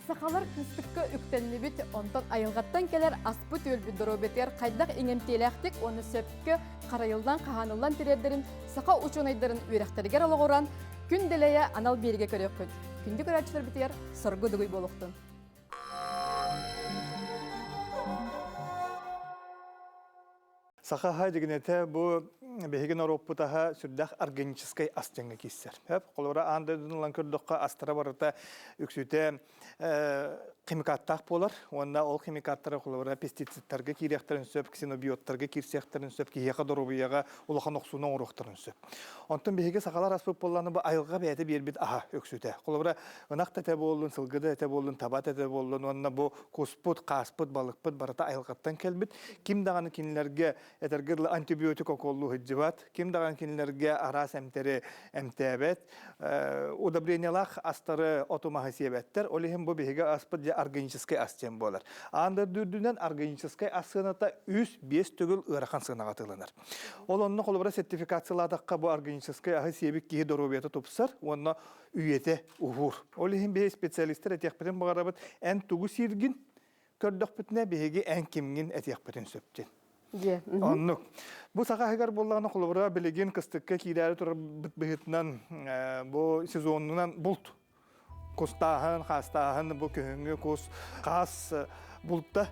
Сахалар кыстыкка үктэннибит, онтон айылҕаттан кэлэр аспыт-үөлбүт доруобуйатыгар хайдах иҥэмтиэлээхтик уонна сөпкө харайыллан хаһааныллан тириэрдэрин саха учуонайдарын үөрэхтэригэр олоҕуран күн дэлэйэ анал биэригэ көрүөххүт. Күндү көрөөччүлэрбитигэр соргу дугуй буолуохтун! Саха аһа дьигинэтэ бу биһиги норуоппут аһа сүрдээх органическай ас дьаҥҥа киирсэр. Хөп, холобура аан дойдуну ылан көрдөххө астара барыта үксүтэ химикаттаах буолар уонна ол химикаттара холобура пестицидтарга киириэхтэрин сөп, ксенобиоттарга киирсиэхтэрин сөп, киһиэхэ доруобуйаҕа улахан охсууну оҥоруохтарын сөп. Онтон биһиги сахалар аспыт буоллаҕына бу айылҕа бэйэтэ биэрбит аһа үксүтэ. Холобура ынах да этэ буоллун, сылгы да этэ буоллун, таба да этэ буоллун уонна бу куспут, хааспыт, балыкпыт барыта айылҕаттан кэлбит. Ким даҕаны кинилэргэ этэргэ дылы антибиотик укуоллуу сылдьыбат, ким даҕаны кинилэргэ араас эмтэри эмтээбэт, удобрениелаах астары оту-маһы сиэбэттэр. Ол иһин бу биһиги аспыт дьэ органическай ас диэн буолар. Аан дойду үрдүнэн органическай ас сыаната 3-5 төгүл ыарахан сыанаҕа атыыланар. Ол онно холобура сертификациялаатахха бу органическай аһы сиэбит киһи доруобуйата тупсар уонна үйэтэ уһуур. Ол иһин биһи специалистар этиэхпитин баҕарабыт, эн тугу сииргин көрдөхпүтүнэ биһиги эн кимҥин этиэхпитин сөп диэн. Дьэ. Оннук. Бу саха аһыгар буоллаҕына холобура билигин кыстыкка киирээри турар быһыытынан бу сезонунан булт кустааһын, хаастааһын бу күһүҥҥү кус хаас булта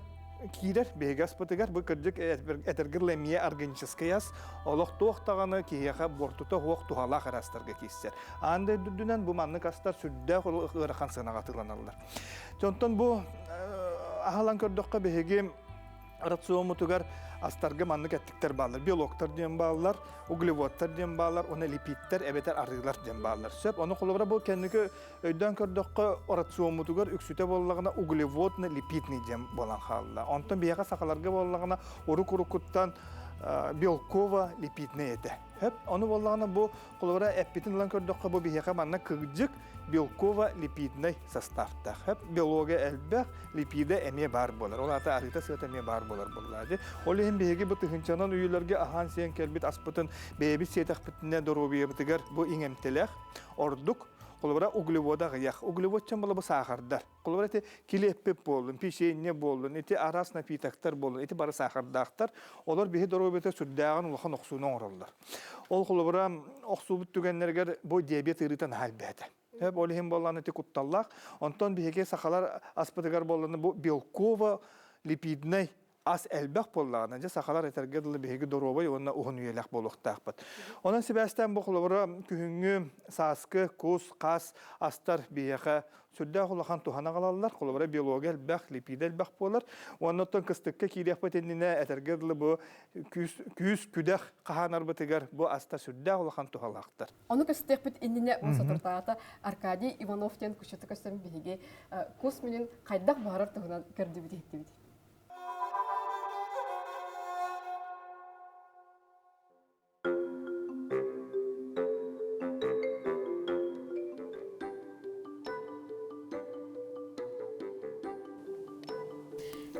киирэр биһиги аспытыгар бу кырдьык этэргэр эмиэ органическай ас олох туох даҕаны киһиэхэ буортута суох туһалаах эрэ астарга киирсэр. Аан дойду үрдүнэн бу маннык астар сүрдээх ыарахан сыанаҕа атыыланаллар. Онтон бу аһалан көрдөххө биһиги рациоммутугар астарга маннык эттиктэр бааллар. Белоктар диэн бааллар, углеводтар диэн бааллар, уонна липидтэр эбэтэр арыылар диэн бааллар. Сөп. Ону холобура бу кэнники өйдөөн көрдөххө рациоммутугар үксүтэ буоллаҕына углеводно-липидный диэн буолан хаалла. Онтон биһиэхэ сахаларга буоллаҕына урук-уруккуттан белково-липидный этэ. Сөп. Ону буоллаҕына бу Холобура, эппитин ылан көрдөххө, бу биһиэхэ манна кырдьык белково-липиднай составтаах. Белога элбэх, липида эмиэ баар буолар. Ол аата арыыта-сыата эмиэ баар буолар буоллаа дии. Ол иһин биһиги бу тыһыынчанан үйэлэргэ аһаан-сиэн кэлбит аспытын бэйэбит сиэтэхпитинэ доруобуйабытыгар бу иҥэмтэлээх, ордук холобура углевода аҕыйах. Углевод чын була бу саахардар. Холобура ити килиэппит буоллун, печенье буоллун, ити араас напитоктар буоллун, ити бары саахардаахтар. Олор биһи доруобуйата сүрдээҕин улахан охсууну оҥороллор. Ол холобура охсуубут түгэннэригэр бу диабет ыарыыта наһаа элбээтэ. Ол иһин буоллаҕына ити кутталлаах. Онтон биһиги сахалар аспытыгар буоллаҕына бу белково-липиднай ас элбэх буоллаҕына, дьэ сахалар этэргэ дылы биһиги доруобай уонна уһун үйэлээх буолуохтаахпыт. Онон сибээстээн бу холобура күһүҥҥү, сааскы, кус, хаас астар биһиэхэ сүрдээх улахан туһаны аҕалаллар. Холобура биология элбэх, липида элбэх буолар. Уонна оттон кыстыкка киириэхпит иннинэ этэргэ дылы бу күүс, күүс күдэх хаһаанарбытыгар бу астар сүрдээх улахан туһалаахтар. Ону көстүөхпүт иннинэ бу соторутааҕыта Аркадий Иванов диэн куччаты көстөн биһиги кус мүнүн хайдах буһарар туһунан көрдүбүт иһиттибит.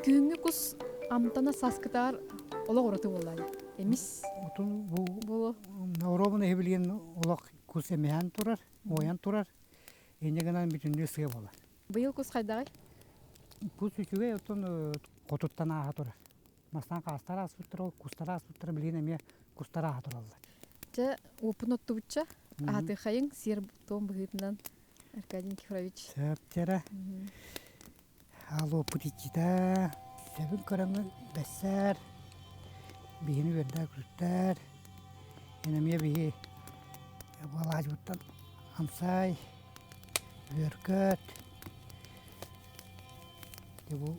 Күһүҥҥү кус амтана сааскытаар олох ураты буоллаҕа. Эмис Отун бу буолуо. оруобуна иһи билигин олох кус эмиһэн турар, уойан турар. Инньэ гынан бүтүннүү сыа буолар. Быйыл кус хайдаҕый? Кус үчүгэй, оттон хотуттан ааһа турар. Бастаан хаастар ааспыттара, ол кустар ааспыттара билигин эмиэ кустар ааһа тураллар. Дьэ, уоппун оттубучча, аһатыаххайыҥ сиэр-туом быһыытынан, Аркадий Никифорович. Сөп дьэрэ. Алуоппут иччитэ, сөбүн көрөҥҥүн бэссээр, биһини үөрдээ күлүктээр, эн эмиэ биһи буолаачыбыттан амсай, үөркөт. Бу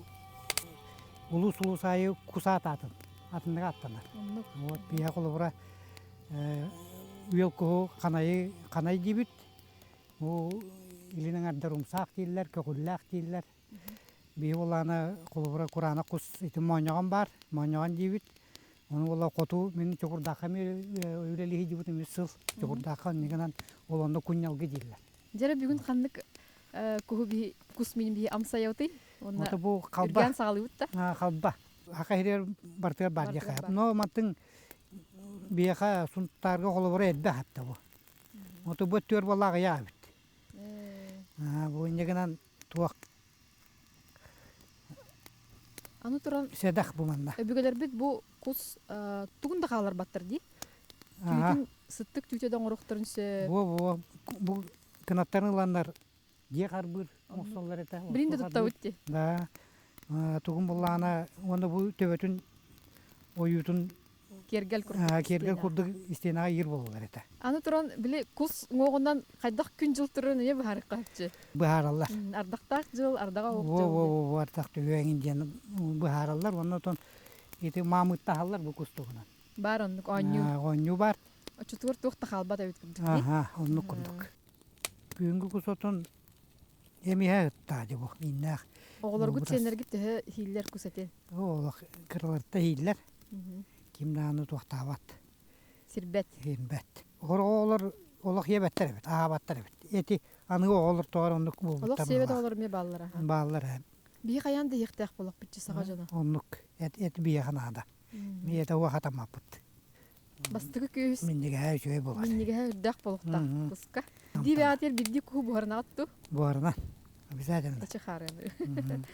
улуус улуус аайы кус аатаатын атыннык ааттанар. Вот биһиэхэ холобура үөл куһу ханайы ханай диибит. Бу илин аҥардар умсаах дииллэр, көҕүллээх дииллэр. Биһи буоллаҕына холобура кураанах кус ити моонньоҕон баар, моонньоҕон диибит. Ону буолла хоту мин Чокурдаахха эмиэ үлэлии сылдьыбытым үс сыл Чокурдаахха оннугунан ол онно кунньалгы дииллэр. Дьэрэ бүгүн ханнык куһу биһи кус мин биһи амсайабытый? Уонна Ото бу халба. үргээн саҕалыыбыт да? Халба. Хака иһигэр бартыгар бар диэхэ. Но мантын биэхэ Сунтаарга холобура эрдэ аһатта бу. Ото бу өттүгэр буолла аҕыйах эбит. Бу инньэ гынан туох. Аны туран Сэдэх бу манна. Өбүгэлэрбит бу кус тугун да хааларбаттар дии. Түүтүн сыттык түүтэ да оҥоруохтарын сөп. Бу бу кынаттарын ыланнар дьиэ харбыыр оҥостоллор этэ. Билин да туттабыт дии. Да. Тугун буллаҕына уонна бу төбөтүн ойуутун киэргэл курдук киэргэл курдук истиэнэҕэ иир буолаллар этэ. Аны туран били кус уҥуоҕунан хайдах күн-дьыл турарын эмиэ быһаарыахха сөпчү. Быһаараллар. Ардахтаах дьыл, ардаҕа оһох дьыл. Во во ардах түһүөҥин диэн быһаараллар уонна отон ити маамыттаһаллар бу кус туһунан. Баар оннук оонньуу. Оонньуу баар. Оччотугар туох да хаалбат эбит курдук. Аха, оннук курдук. Күһүҥҥү кус отон эмиэ ыттаа дьэ бу ииннээх. Оҕолоргут сиэннэргит төһө иһииллэр кус этин? Олох кыраларта иһииллэр. Ким даҕаны туохтаабат. Сирбэт. Сирбэт. Оҕолор олох иэбэттэр эбит, аһаабаттар эбит. Эти аныгы оҕолор тоҕо оннук буолбуттар. Олох сиэбэт оҕолор эмиэ бааллара. Бааллар. Биһи хайаан да иһиэхтээх буоллахпыт саха дьоно. Оннук. Эт, эт биһиэхэ наада. Миэтэ уохатаммаппыт. Бастакы күүс Минньигэһэ үчүгэй буолар. Минньигэһэ үрдээх буолуохтаах куска. Дии бэҕэтигэр биирдии куһу буһарынаҕыт дуу? Буһарынан. Обязательно. Эчи хаарыаны.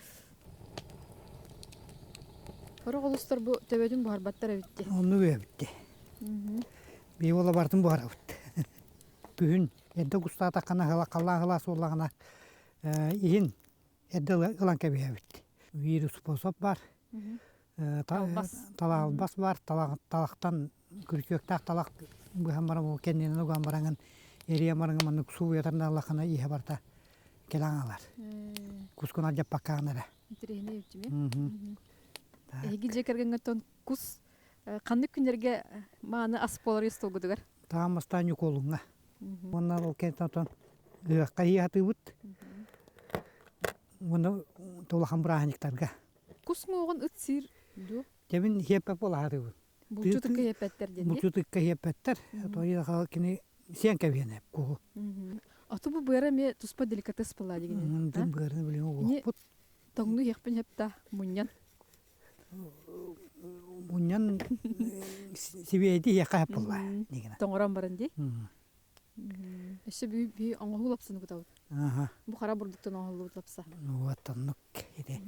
Сорох олустар бу төбөтүн буһарбаттар эбит дии. Оннук эбит дии. Бии буола бартын буһарабыт. Күһүн эрдэ кустаатаххына халлаан сылаас буоллаҕына иһин эрдэ ылан кэбиһэбит. Вирус способ бар. Талаалбас бар, талахтан күрүчүөктээх талах быһан баран ол кэннинэн уган бараҥын эрийэн бараҥын маннык сууйатар аллахына иһэ барта кэлэн алар. Кускун алдьаппаккаҕын эрэ. Интэриэһинэй үчүмэ. Эһиги дьиэ кэргэҥҥэ кус ханнык күннэргэ мааны ас буолар остуолгутугар? Таам бастаан Ньукуолуҥҥа. Уонна ол кэнниттэн ыһыахха иһатыыбыт. Уонна улахан бырааһынньыктарга. Кус муоҕун ыт сиир дуо? Дьэбин иһиэппэт буолаһарыбын. Булчут ыкка иһиэппэттэр диэн. Булчут ыкка иһиэппэттэр. Тоойуха кини сиэн кэбиһэн куһу. Аты бу быара эмиэ туспа деликатес буолла дигин. Дын быарны билин угуохпут. Тоҥну иһиэхпин хепта мунньан. Мунньан сибиэйди иһиэххэ хэп буолла дигин. Тоҥорон баран дии. Өссө бүү оҥоһуу лапсаны кутабыт. Бу хара бурдуктан оҥоһуллубут лапса. Вот оннук ити.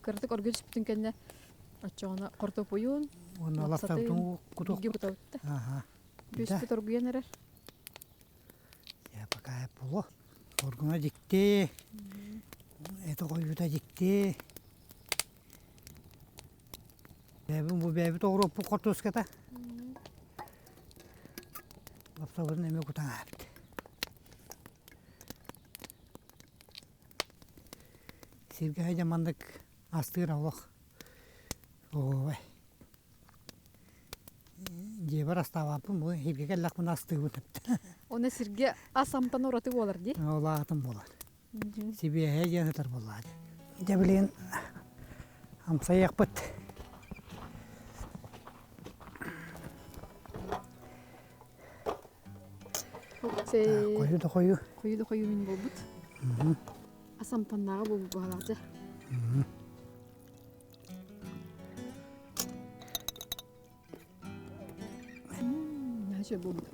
Кыратык оргуйа түспүтүн кэннэ оччоҕуна хортуоппуйун, Уонна лапсатын лапсабытын кутуох. бииргэ кутабыт да. Аха. Күөспүт оргуйан эрэр. Я пока поло. Оргуна дьикти. Это хойута дьикти. Бэйэбин бу бэйэбит оҕуруоппут хортуоската. Лапсабытын эмиэ кутан ааспыт. Сиргэ сылдьан маннык астыыр олох оһуобай. Дьиэбэр астаабаппын бу сиргэ кэллэхпинэ астыыбын. Оны сиргэ ас амтана ураты буолар дии. Ол аатын буолар. Сибиэһэй диэн сытар буоллаҕа дии. Дьэ билигин амсайыахпыт. Хойуу да хойуу. Хойуу да хойуу мин буолбут. Ас амтаннааҕа буолбут баҕалаах дьэ. Наһаа буолбут.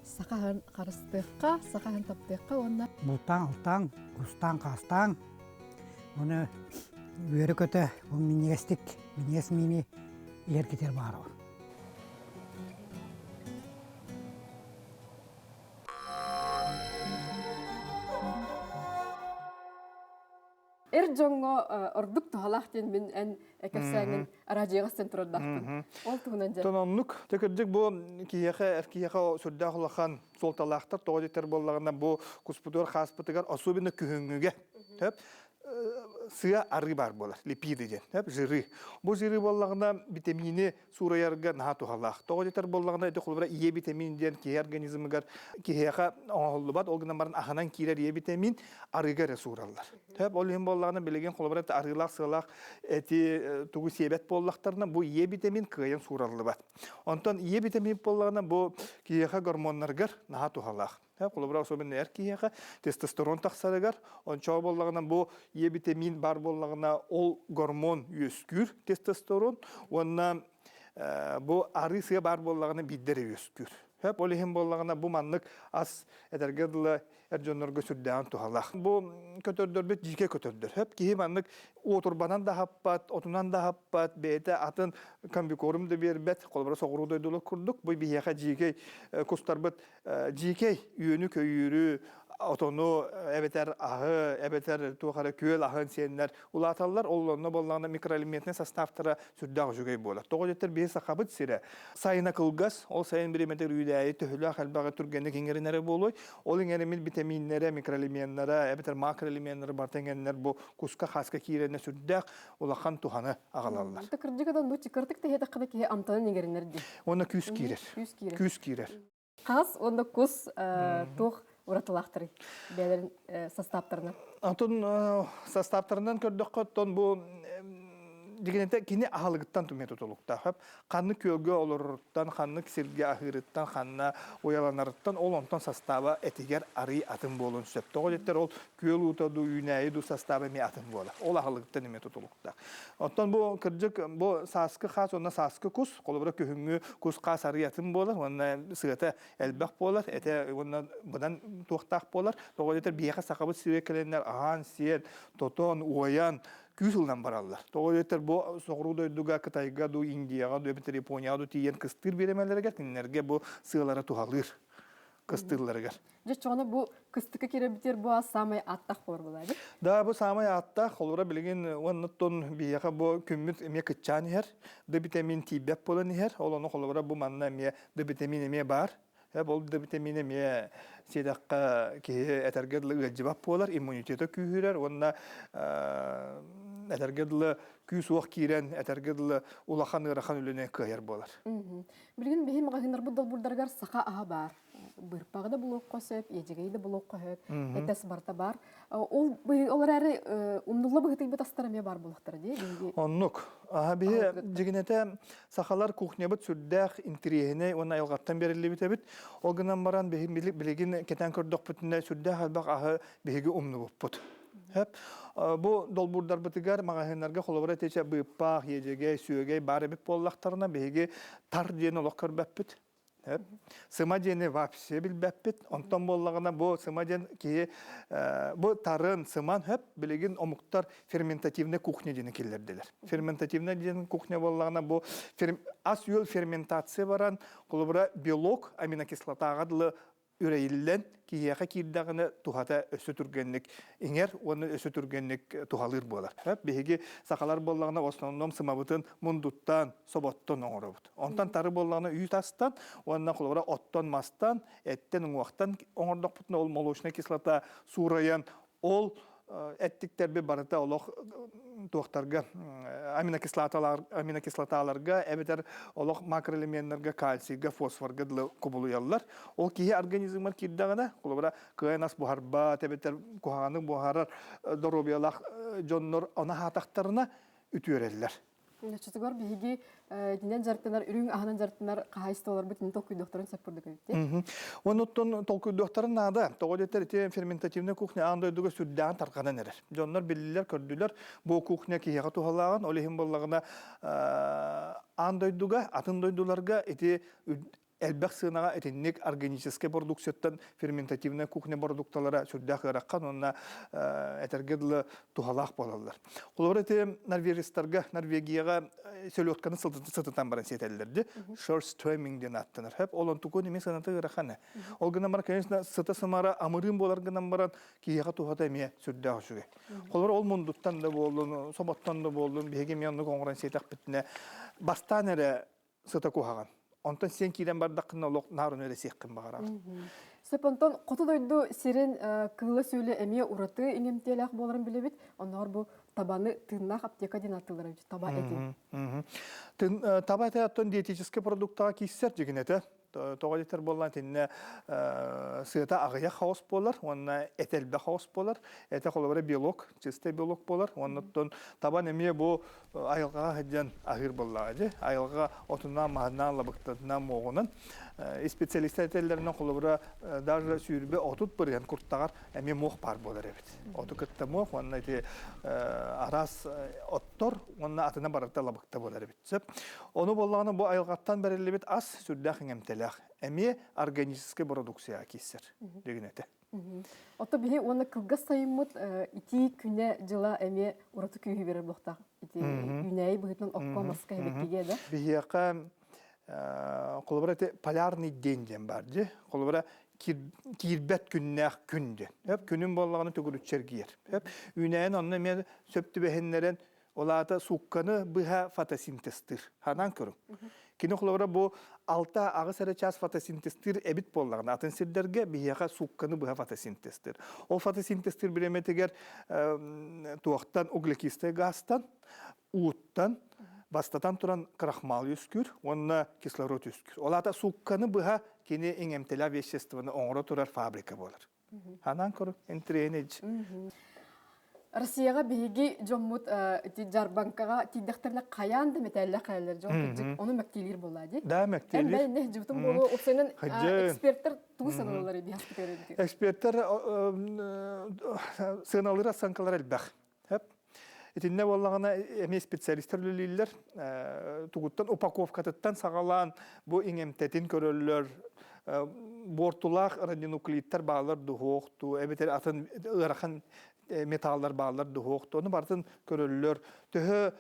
Саха харыстыахха, саха аһын таптыахха уонна Бултаан, алтаан, кустаан, хаастаан уонна үөрэ-көтө бу минньигэстик, минньигэс миини иһэргитигэр баҕарабын. Эр дьоҥҥо ордук туһалаах диэн мин эн кэпсээҥҥин араадьыйаҕа истэн турардаахпын. Ол туһунан дьэ. Тон оннук. Дьэ кырдьык бу киһиэхэ эр киһиэхэ сүрдээх улахан суолталаахтар. Тоҕо диэтэр буоллаҕына бу куспутугар хааспытыгар особенно күһүҥҥүгэ сөп сыа арыы баар буолар липиды диэн сөп жиры. Бу жиры буоллаҕына витамини суурайарга наһаа туһалаах. Тоҕо диэтэр буоллаҕына, ити холобура Е витамин диэн киһи организмыгар киһиэхэ оҥоһуллубат, ол гынан баран аһынан киирэр Е витамин арыыга эрэ суураллар. Сөп, ол иһин буоллаҕына билигин холобура арыылаах сыалаах эти тугу сиэбэт буоллахтарына бу Е витамин кыайан суураллыбат. Онтон Е витамин буоллаҕына бу киһиэхэ гормоннаргар наһаа туһалаах. Холобура, особенно эр киһиэхэ тестостерон тахсарыгар, ончоо буоллаҕына бу Е витамин баар буоллаҕына ол гормон үөскүүр тестостерон уонна бу арыы сыа баар буоллаҕына биирдэ эрэ үөскүүр. Хөп ол иһин буоллаҕына бу маннык ас этэргэ дылы эр дьоннорго сүрдээҕин туһалаах. Бу көтөрдөрбүт дьиикэ көтөрдөр. Хөп киһи маннык уотурбанан да аһаппат, отунан да аһаппат, бэйэтэ атын комбикорм да биэрбэт, холобура соҕуруу дойдулар курдук. Бу биһиэхэ дьиикэй кустарбыт дьиикэй үөнү-көйүүрү, отону эбэтэр аһы, эбэтэр туох эрэ күөл аһын сиэннэр улааталлар. Ол онно буоллаҕына микроэлементнэй составтара сүрдээх үчүгэй буолар. Тоҕо диэтэр биһи сахабыт сирэ сайына кылгас, ол сайын бириэмэтигэр үүнээйи төһөлөөх элбэҕи түргэнник иҥэринэрэ буолуой. Ол иҥэриммит битэмииннэрэ, микроэлеменнара, эбэтэр макроэлеменнара барыта иҥэннэр бу куска-хааска киирэнэ сүрдээх улахан туһаны аҕалаллар. Кырдьык да, ну кырдык тэһиэтэххинэ киһи амтанын иҥэринэр дии. Уонна күүс киирэр. Күүс киирэр. Күүс киирэр. Хаас уонна кус туох уратылаахтарый бэйэлэрин састааптарынан? Антон састааптарынан көрдөххө, оттон бу дигинэтэ кини аһылыгыттан тумэ тутулуктаах. Ханнык күөлгэ олороруттан, ханнык сиргэ аһыырыттан, ханна уйаланарыттан ол онтон састааба этигэр арый атын буолуон сөп. Тоҕо диэтэр ол күөл уута дуу, үүнээйи дуу састааба эмиэ атын буолар. Ол аһылыгыттан эмиэ тутулуктаах. Оттон бу кырдьык бу сааскы хаас уонна сааскы кус, холобура күһүҥҥү кус хаас арый атын буолар уонна сыата элбэх буолар, этэ уонна быдан туохтаах буолар. Тоҕо диэтэр биһиэхэ сахабыт сирэ кэлэннэр аһаан-сиэн, тотон, уойан, күүс ылынан бараллар. Тоҕо диэтэр бу соҕуруу дойдуга, Кытайга дуу, Индияҕа дуу, эбэтэр Японияҕа дуу тиийэн кыстыыр биэрэмэлэригэр кинилэргэ бу сыалара туһалыыр кыстыылларыгар. Дьэ, чоҕуна бу кыстыкка киирэрбитигэр бу ас саамай ааттаах буолар буолаа эбит. Да, бу саамай ааттаах, холобура билигин уонна биһиэхэ бу күммүт эмиэ кыччаан иһэр, Д витамин тиийбэт буолан иһэр, ол ону холобура бу манна эмиэ Д витамин эмиэ баар. Ол Д витамин эмиэ сиэтэххэ киһи этэргэ дылы ыалдьыбат буолар, иммунитета күүһүрэр уонна этэргэ дылы күүс-уох киирэн, этэргэ дылы улахан ыарахан үлэни кыайар буолар. Билигин биһи маҕаһыыннарбыт долбуурдарыгар саха аһа баар. Быырпаҕы да булуохха сөп, иэдьэгэйи да булуохха сөп, этэс барыта баар. Ол ол эрээри умнулла быһыытыйбыт астар эмиэ баар буолуохтара дии. Оннук. Биһи дьигинэтэ сахалар кухнябыт сүрдээх интириэһинэй уонна айылҕаттан бэриллибит эбит. Ол гынан баран биһи билигин кэтээн көрдөхпүтүнэ сүрдээх элбэх аһы биһиги умнубуппут. Хөп. Бу долбуурдарбытыгар маҕаһыыннарга холобура этичэ быыппаах, иэдьэгэй, сүөгэй баар эбит буоллахтарына биһиги тар диэн олох көрбөппүт. Сыма диэни вообще билбэппит. Онтон буоллаҕына бу сыма диэн киһи бу тарын, сыман хөп билигин омуктар ферментативная кухня диэни киллэрдилэр. Ферментативная диэн кухня буоллаҕына бу ас-үөл ферментация баран, холобура белок аминокислотаҕа дылы үрэйиллэн киһиэхэ киирдэҕинэ туһата өссө түргэнник иҥэр уонна өссө түргэнник туһалыыр буолар. Биһиги сахалар буоллаҕына в основном сымабытын мундуттан, соботтон оҥоробут. Онтон тары буоллаҕына үүт астан уонна холобура оттон мастан, эттэн уҥуохтан оҥордохпутуна ол молочная кислота суурайан ол эттиктэрби барыта олох туохтарга аминокислоталар аминокислоталарга эбэтэр олох макроэлеменнарга кальцийга фосфорга дылы кубулуйаллар ол киһи организмыгар киирдэҕинэ холобура кыайан ас буһарбат эбэтэр куһаҕаны буһарар доруобуйалаах дьоннор ону аһаатахтарына үтүөрэллэр. Оччотугар биһиги итинэн дьарыктанар, үрүҥ аһынан дьарыктанар хаһаайыстыбаларбыт итини толкуйдуохтарын сөп курдук эбит дии. Онуттан толкуйдуохтарын наада. Тоҕо диэтэр ити ферментативная кухня аан дойдуга сүрдээҕин тарҕанан эрэр. Дьоннор биллилэр, көрдүлэр, бу кухня киһиэхэ туһалааҕын, ол иһин буоллаҕына аан дойдуга, атын дойдуларга ити элбэх сыанаҕа итинник органическай продукцияттан ферментативная кухня продукталара сүрдээх ыарахан уонна этэргэ дылы туһалаах буолаллар. Холобура ити норвежецтарга Норвегияҕа селедканы сытытан баран сиэтэллэр ди. Шорстреминг диэн ааттанар. Хөп ол онтукун эмиэ сыаната ыарахан. Ол гынан баран, конечно, сыта сымара амырыын буолар гынан баран киһиэхэ туһата эмиэ сүрдээх үчүгэй. Холобура ол мундуттан да буоллун, соботтон да буоллун, биһиги эмиэ оннук оҥорон сиэтэхпитинэ бастаан эрэ сыта куһаҕан. Онтон сиэн киирэн бардаххына олох наар ону эрэ сиэххин баҕараҕын. Сөп, онтон хоту дойду сирин кыыла-сүөлэ эмиэ ураты иҥэмтиэлээх буоларын билэбит. Оннооҕор бу табаны тыыннаах аптека диэн ааттыыллар эбит, таба этин. Таба этэ оттон диетическэй продуктаҕа киирсэр дьигинэтэ. Тоҕо диэтэр буоллаан итиннэ сыата аҕыйах хаос буолар уонна этэ элбэх хаос буолар. Этэ холобура белок, чистай белок буолар. Уонна оттон табан эмиэ бу айылҕаҕа сылдьан аһыыр буоллаҕа дии. Айылҕа отунан, маһынан, лабыктатынан, муоҕунан. Специалистар этэллэринэн холобура даже 20-30 бырыһыан куртаҕар эмиэ муох баар буолар эбит. Оту кытта муох уонна ити араас оттор уонна атына барыта лабыкта буолар эбит. Сөп. Ону буоллаҕына бу айылҕаттан бэриллибит ас сүрдээх иҥэмтэлээх. иҥэмтэлээх. Эмиэ органическай бородууксуйаҕа киирсэр дигин этэ. Ото биһи уонна кылгас сайыммыт итии күнэ дьыла эмиэ ураты күүһү берер буохтаах. Ити үүнээйи быһыытынан окко маска эбэккигэ да. Биһиэхэ холобура ити полярный день диэн бар дии. Холобура киирбэт күннээх күн диэн. Күнүн буоллаҕына төгүрүччү эргийэр. Үүнээйин онно эмиэ сөп түбэһиннэрэн Ол аата суукканы быһа фотосинтезтыыр. Ханаан көрүҥ. Кини холобура бу 6-8 эрэ чаас фотосинтезтыыр эбит буоллаҕына, атын сирдэргэ биһиэхэ суукканы быһа фотосинтезтыыр. Ол фотосинтезтыыр бириэмэтигэр туохтан углекислай газтан, ууттан бастатан туран крахмал үөскүүр уонна кислород үөскүүр. Ол аата суукканы быһа кини иҥэмтэлээх веществоны оҥоро турар фабрика буолар. Анаан көрүҥ, интриэнидж. Россияҕа биһиги дьоммут ити дьарбаҥкаҕа тиийдэхтэринэ хайаан да мэтээллээх кэлэллэр дьон кырдьык ону мэктиэлиир буоллаа дии. Да, мэктиэлиир. Эн бэйэн дьыбытым буолуо упсайынан эксперттэр тугу сананаллар биһаспыт Эксперттэр сыаналыыр оценкалар элбэх. Итиннэ буоллаҕына эмиэ специалистар үлэлииллэр. Тугуттан упаковкатыттан саҕалаан бу иҥэмтэтин көрөллөр. Буортулаах радионуклидтар бааллар дуһуохтуу, эбэтэр атын ыарахан металлар бааллар дуһуохтуу. Ону барытын көрөллөр. Төһө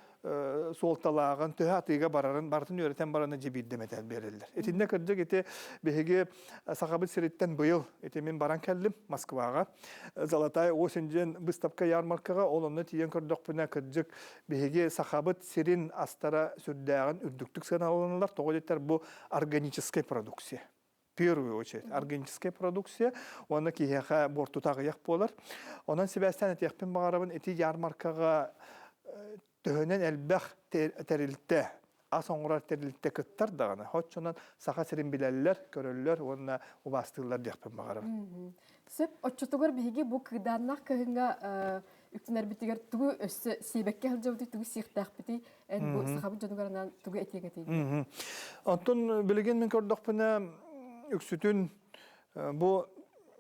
суолталааҕын, төһө атыыга барарын барытын үөрэтэн баран дьэ биирдэ мэтээл биэрэллэр. Итиннэ кырдьык ити биһиги Сахабыт сириттэн быйыл ити мин баран кэллим Москваҕа. Золотая осень диэн быыстапка ярмаркаҕа ол онно тиийэн көрдөхпүнэ кырдьык биһиги Сахабыт сирин астара сүрдээҕин үрдүктүк сыаналаналлар. Тоҕо диэтэр бу органическай продукция первую очередь органическая продукция уонна киһиэхэ буортута аҕыйах буолар. Онон сибээстээн этиэхпин баҕарабын ити ярмаркаҕа төһөнөн элбэх тэрилтэ ас оҥорор тэрилтэ кыттар даҕаны оччонон Саха сирин билэллэр, көрөллөр уонна убаастыыллар диэхпин баҕарабын. Сөп, оччотугар биһиги бу кыыдааннаах кыһыҥҥа үктэнэрбитигэр тугу өссө сиэбэккэ сылдьабытый, тугу сиэхтээхпитий, эн бу сахабыт дьонугар анаан тугу этиэҥ этэй? Оттон билигин мин көрдөхпүнэ үксүтүн бу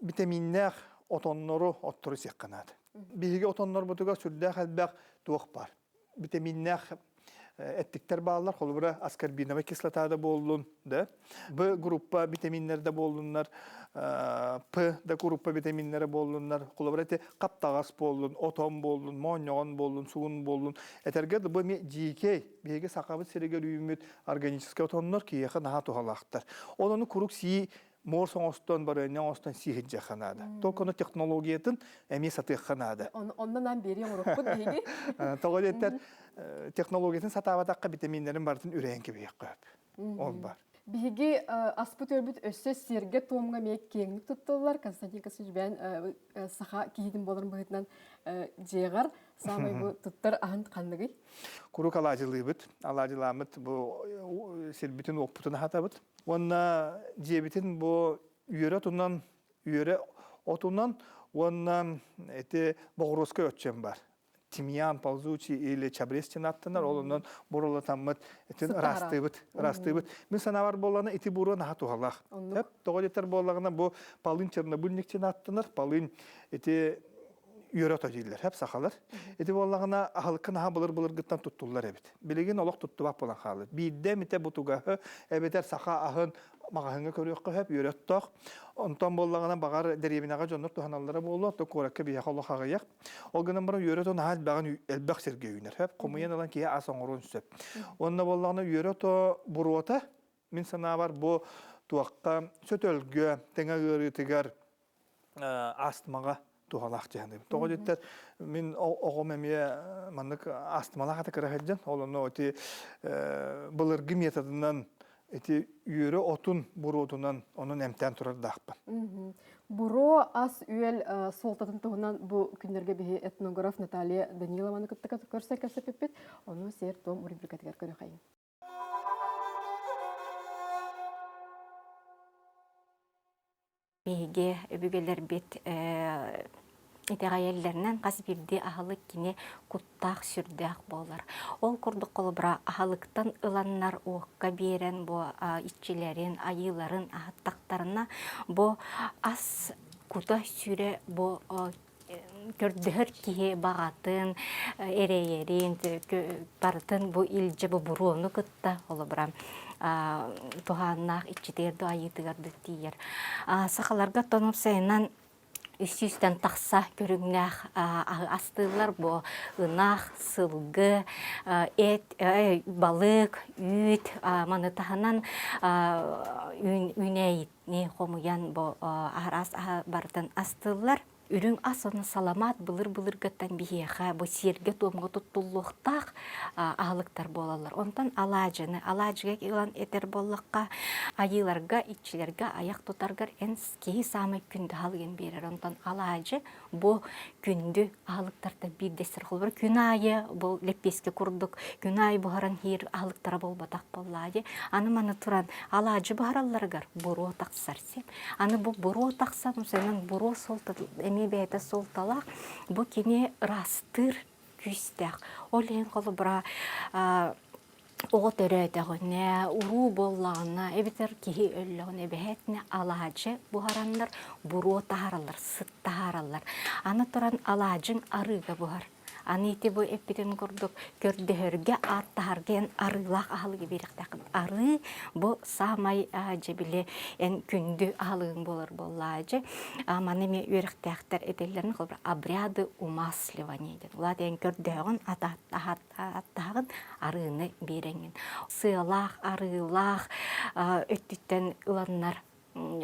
битэмииннээх отоннору оттору сиэххэ наада. Биһиги отоннорбутугар сүрдээх элбэх туох баар. Битэмииннээх эттиктэр бааллар, холобура аскорбиновай кислота да буоллун, да, Б группа витаминнэр да буоллуннар, П да группа витаминнэрэ буоллуннар, холобура ити хаптаҕас буоллун, отон буоллун, моонньоҕон буоллун, сугун буоллун, этэргэ бу эмиэ дьиикэй, биһиги сахабыт сиригэр үүммүт органическай отоннор киһиэхэ наһаа туһалаахтар. Ол ону куруук сии морс оҥостон, барыанньа оҥостон сии сылдьыахха наада. Только ону технологиятын эмиэ сатыахха наада. Онно наан биэрии оҥоруохпут биһиги. Тоҕо диэтэр технологиятын сатаабатахха витаминнэрин барытын үрэйэн кэбиһиэххэ сөп. Ол бар. Биһиги аспыт өлбүт өссө сиэргэ-туомҥа эмиэ киэҥник туттуллар. Константин Косович бэйэн саха киһитин буоларын быһыытынан дьиэҕэр саамай бу туттар аһын ханныгый? Куруук алаадьылыыбыт. Алаадьылааммыт бу сирбитин-уоппутун аһатабыт. Уонна дьиэбитин бу үөрэ отунан, үөрэ отунан уонна ити боҕуруоска өччөм бар. Тимьян ползучий или чабрец диэн аттанар, ол онон бурулатаммыт итин ыраастыыбыт, ыраастыыбыт. Мин санаабар буоллаҕына ити буруо наһаа туһалаах. Тоҕо диэтэр буоллаҕына бу полынь чернобыльник диэн аттанар, полынь ити үөрэ ото дииллэр, хэп сахалар. Ити буоллаҕына аһылыкка наһаа былыр-былыргыттан туттуллар эбит. Билигин олох туттубат буолан хаалар. Биирдэ эмитэ бутугаһы эбэтэр саха аһын маҕаһыыҥҥа көрүөххэ сөп, үөрэ оттоох. Онтон буоллаҕына баҕар дэриэбинэҕэ дьоннор туһаналлара буолуо, то куоракка биһиэхэ олох аҕыйах. Ол гынан баран үөрэ ото наһаа элбэҕин элбэх сиргэ үүнэр. Сөп, хомуйан ылан киһи ас оҥоруон сөп. Уонна буоллаҕына үөрэ ото буруота мин санаабар бу туохха сөтөлгө, тэҥэ ыарыытыгар астмаҕа туһалаах дьаһаныыбын. Тоҕо диэтэр мин оҕом эмиэ маннык астмалаах ата кыра сылдьан, ол онно ити былыргы методынан ити үөрэ отун буруотунан онон эмтээн турардаахпын. Буруо ас-үөл суолтатын туһунан бу күннэргэ биһи этнограф Наталья Данилованы кытта көрсө кэпсэппиппит. Ону сиэр-туом рубрикатыгар көрүөххэйиҥ. Биһиги өбүгэлэрбит итэҕэйэллэринэн хас биирдии аһылык кини куттаах сүрдээх буолар. Ол курдук холобура аһылыктан ыланнар уокка биэрэн бу иччилэрин, айыыларын аһаттахтарына бу ас кута-сүрэ бу көрдөһөр киһи баҕатын, эрэйэрин барытын бу илдьэ бу буруону кытта холобура. туһааннаах иччитигэр да айыытыгар да тиийэр. Сахаларга оттон уопсайынан үс сүүстэн тахса көрүҥнээх аһы астыыллар. Бу ынах, сылгы, эт, балык, үүт, маны таһынан үүнээйини хомуйан бу араас аһы барытын астыыллар. Үрүҥ ас уонна саламаат былыр-былыргыттан биһиэхэ бу сиэргэ-туомҥа туттуллуохтаах аһылыктар буолаллар. Онтон алаадьыны, алаадьыга ылан этэр буоллахха, айыыларга, иччилэргэ айах тутаргар эн киһи саамай күндү аһылыгын биэрэр. Онтон алаадьы бу күндү аһылыктартан биирдэстэр. Холобура, күн аайы бу лэппиэскэ курдук күн аайы буһаран иһэр аһылыктара буолбатах буоллаадьы. Аны маны туран алаадьы буһаралларыгар буруо тахсар син. Аны бу буруо тахсан, усанан буруо суолта эмиэ бэйэтэ суолталаах. Бу кини ыраастыыр күүстээх. Ол иһин холобура оҕо төрөөтөҕүнэ, уруу буоллаҕына, эбэтэр киһи өллөҕүнэ эбэһээтинэ алаадьы буһараннар, буруо таһаараллар, сыт таһаараллар. Аны туран алаадьыҥ арыыга буһар. Аны ити бу эппитин курдук көрдөһөргө, ааттаһарга эн арыылаах аһылыгы биэриэхтээххин. Арыы бу саамай дьэ били эн күндү аһылыгыҥ буолар буоллаадьы. Маны эмиэ үөрэхтээхтэр этэллэрин холобура обряды умасливания диэн. Улаат эн көрдөһөҕүн, аттаһаҕын арыыны биэрэҥҥин. Сыалаах, арыылаах өттүттэн ыланнар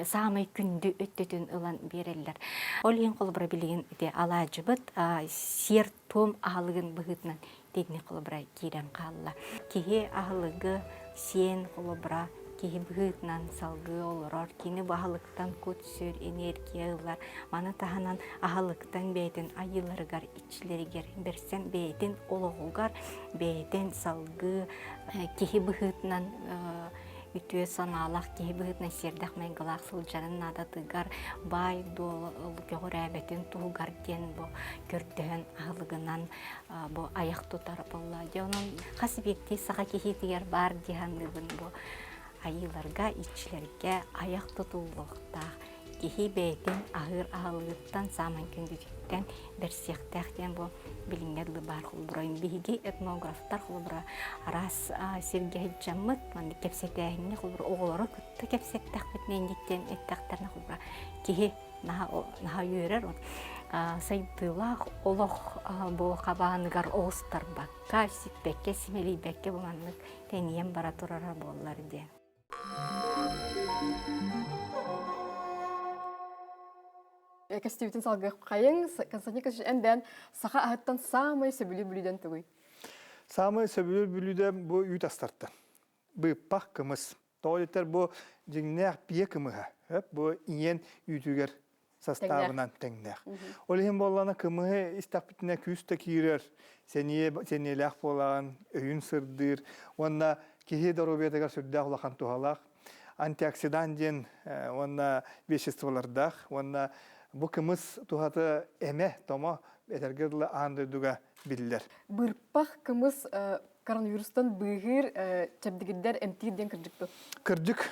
саамай күндү өттүтүн ылан биэрэллэр. Ол иһин холобура билигин ити алаадьыбыт сиэр-туом аһылыгын быһыытынан итинник холобура киирэн хаалла. Киһи аһылыгы сиэн холобура киһи быһыытынан салгыы олорор, кини бу аһылыктан кут-сүр, энергия ылар. Маны таһынан аһылыктан бэйэтин айыыларыгар, иччилэригэр бэрсэн бэйэтин олоҕугар, бэйэтин салгыы киһи быһыытынан үтүө санаалаах киһи быһыытынан сиэрдээх майгылаах сылдьарын наадатыгар баай-дуол көҕүрээбэтин туһугар диэн бу көрдөһөн аһылыгынан бу айах тутар буолла. Дьэ онон хас биирдии саха киһитигэр баар дии саныыбын бу айыыларга, иччилэргэ айах тутуллуохтаах киһи бэйэтин аһыыр аһылыгыттан саамай күндүтүттэн бэрсиэхтээх диэн бу билиҥҥэ дылы баар холобура биһиги этнографтар холобура араас сиргэ сылдьаммыт маннык кэпсэтээһиҥҥэ холобура оҕолору кытта кэпсэттэхпитинэ инниттэн эттэхтэринэ холобура киһи наһаа үөрэр сайдыылаах олох бу хабааныгар оҕустарбакка сиппэккэ симэлийбэккэ бу маннык тэнийэн бара турара буоллар диэн. Кэстүүтүн салгыаххайыҥ. Константин Косич, эн бэйэн саха аһыттан саамай сөбүлүүр бүлүүдэн тугуй? Саамай сөбүлүүр бүлүүдэм бу үүт астартан. Быыппах кымыс. Тоҕо диэтэр бу дьиҥнээх биэ кымыһа. Бу ийэн үүтүгэр састаабынан тэҥнээх. Ол иһин буоллаҕына кымыһы истэхпитинэ күүс да киирэр, сэниэ сэниэлээх буолаҕын, өйүн сырдыыр уонна киһи доруобуйатыгар сүрдээх улахан туһалаах. Антиоксидант диэн уонна веществолардаах уонна бу кымыс туһата эмэ, томо этэргэ дылы аан дойдуга биллэр. Бырпах кымыс коронавирустан быыһыыр, чэбдигирдэр, эмтиир диэн кырдьык дуо? Кырдьык,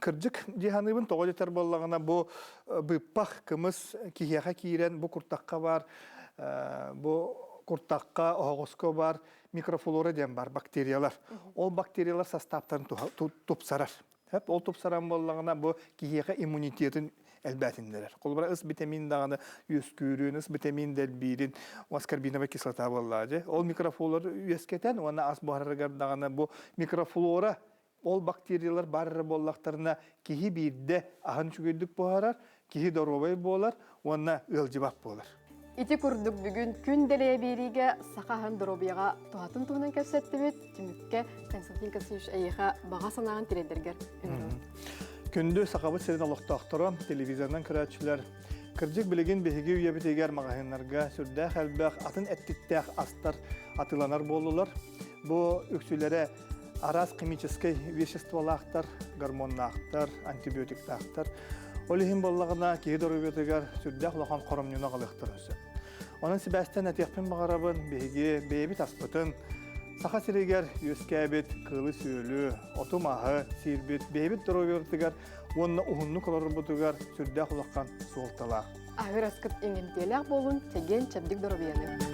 кырдьык дии саныыбын. Тоҕо диэтэр буоллаҕына, бу быыппах кымыс киһиэхэ киирэн, бу куртахха баар, бу куртахха, оһоҕоско баар микрофлора диэн бар бактериялар. Ол бактериялар састааптарын тупсарар. Ол тупсаран буоллаҕына, бу киһиэхэ иммунитетын элбээтиннэрэр. Холобура, ыс витамин даҕаны үөскүүрүн, ыс витамин дэлбиирин, аскорбиновай кислота буоллаҕа дьэ. Ол микрофлора үөскэтэн уонна ас буһарарыгар даҕаны бу микрофлора ол бактериялар баар эрэ буоллахтарына киһи биирдэ аһын үчүгэйдик буһарар, киһи доруобай буолар уонна ыалдьыбат буолар. Ити курдук бүгүн күн дэлэйэ биэриигэ саха аһын доруобуйаҕа туһатын туһунан кэпсэттибит. Түмүккэ Константин Константинович эйиэхэ баҕа санааҕын тириэрдэргэр ыҥырабын. Күндү Сахабыт сирин олохтоохторо, телевизорынан көрөөччүлэр, кырдьык билигин биһиги үйэбитигэр маҕаһыыннарга сүрдээх элбэх атын эттиктээх астар атыыланар буоллулар. Бу үксүлэрэ араас химическэй веществолаахтар, гормоннаахтар, антибиотиктаахтар. Ол иһин буоллаҕына киһи доруобуйатыгар сүрдээх улахан хоромньуну аҕалыахтарын сөп. Онон сибээстэн этиэхпин баҕарабын, биһиги бэйэбит аспытын Саха сиригэр үөскээбит кыылы-сүөлү, оту-маһы сиирбит бэйэбит доруобуйабытыгар уонна уһуннук олорорбутугар сүрдээх улахан суолталаах. Аһыыр аскыт иҥэмтиэлээх буолун, чэгиэн чэбдик доруобуйаны!